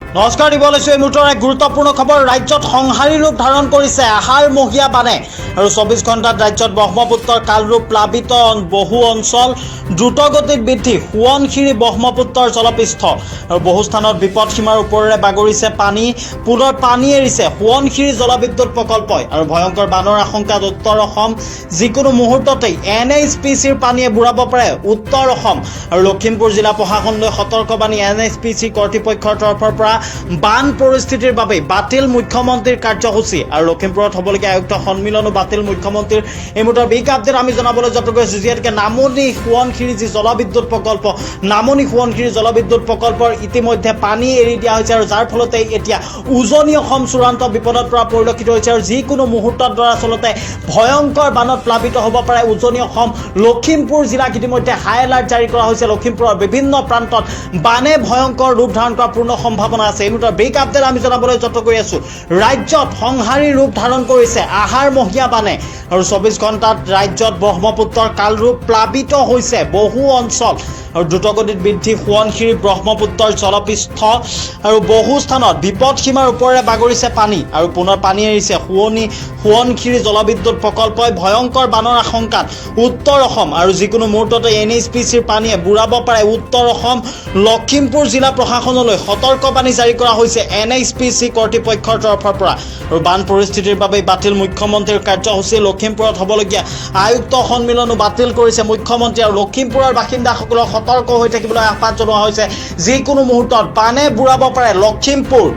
নমস্কাৰ, দিব লৈছোঁ এই মুহূৰ্তৰ এক গুৰুত্বপূৰ্ণ খবৰ। ৰাজ্যত সংহাৰী ৰূপ ধাৰণ কৰিছে আহাৰমহীয়া বানে আৰু 24 ঘণ্টাত ৰাজ্যত ব্ৰহ্মপুত্ৰৰ কালৰূপ, প্লাবিত বহু অঞ্চল। দ্ৰুতগতিত বৃদ্ধি সোৱণশিৰি ব্ৰহ্মপুত্ৰৰ জলপৃষ্ঠ আৰু বহু স্থানত বিপদ সীমাৰ ওপৰেৰে বাগৰিছে পানী। পুনৰ পানী এৰিছে সোৱণশিৰি জলবিদ্যুৎ প্ৰকল্পই আৰু ভয়ংকৰ বানৰ আশংকাত উত্তৰ অসম। যিকোনো মুহূৰ্ততেই এনএইচপিচিৰ পানীয়ে বুৰাব পাৰে উত্তৰ অসম আৰু লখিমপুৰ জিলা প্ৰশাসনলৈ সতৰ্কবাণী এনএইচপিচি কৰ্তৃপক্ষৰ তৰফৰ পৰা। বান পৰিস্থিতিৰ বাবে বাতিল মুখ্যমন্ত্ৰীৰ কাৰ্যসূচী আৰু লখিমপুৰত হ'বলগীয়া আয়ুক্ত সন্মিলনো বাতিল মুখ্যমন্ত্ৰীৰ। এই মুহূৰ্তৰ বিগ আপডেট আমি জনাবলৈ যত্ন কৰিছোঁ, যিহেতুকে নামনি সোৱণশিৰি যি জলবিদ্যুৎ প্ৰকল্প, নামনি সোৱণশিৰি জলবিদ্যুৎ প্ৰকল্পৰ ইতিমধ্যে পানী এৰি দিয়া হৈছে আৰু যাৰ ফলতে এতিয়া উজনি অসম চূড়ান্ত বিপদত পৰা পৰিলক্ষিত হৈছে আৰু যিকোনো মুহূৰ্তত দৰাচলতে ভয়ংকৰ বানত প্লাবিত হ'ব পাৰে উজনি অসম। লখিমপুৰ জিলাক ইতিমধ্যে হাই এলাৰ্ট জাৰি কৰা হৈছে। লখিমপুৰৰ বিভিন্ন প্ৰান্তত বানে ভয়ংকৰ ৰূপ ধাৰণ কৰাৰ পূৰ্ণ সম্ভাৱনা আছে। এই মুহূৰ্তৰ বিগ আপডেট আমি জনাবলৈ যত্ন কৰি আছোঁ। ৰাজ্যত সংহাৰী ৰূপ ধাৰণ কৰিছে আহাৰমহীয়া বানে আৰু 24 ঘণ্টাত ৰাজ্যত ব্ৰহ্মপুত্ৰৰ কালৰূপ, প্লাবিত হৈছে বহু অঞ্চল আৰু দ্ৰুতগতিত বৃদ্ধি সোৱণশিৰি ব্ৰহ্মপুত্ৰৰ জলপৃষ্ঠ আৰু বহু স্থানত বিপদ সীমাৰ ওপৰেৰে বাগৰিছে পানী আৰু পুনৰ পানী এৰিছে সোৱণশিৰি জলবিদ্যুৎ প্ৰকল্পই। ভয়ংকৰ বানৰ আশংকাত উত্তৰ অসম আৰু যিকোনো মুহূৰ্ততে এনএইচপিচিৰ পানীয়ে বুৰাব পাৰে উত্তৰ অসম। লখিমপুৰ জিলা প্ৰশাসনলৈ সতৰ্কবাণী জাৰি কৰা হৈছে এনএইচপিচি কৰ্তৃপক্ষৰ তৰফৰ পৰা আৰু বান পৰিস্থিতিৰ বাবে বাতিল মুখ্যমন্ত্ৰীৰ কাৰ্যসূচী। লখিমপুৰত হ'বলগীয়া আয়ুক্ত সন্মিলনো বাতিল কৰিছে মুখ্যমন্ত্ৰী আৰু লখিমপুৰৰ বাসিন্দাসকলক সতৰ্ক হৈ থাকিবলৈ আহ্বান জনোৱা হৈছে। যিকোনো মুহূৰ্তত বানে বুৰাব পাৰে লখিমপুৰ।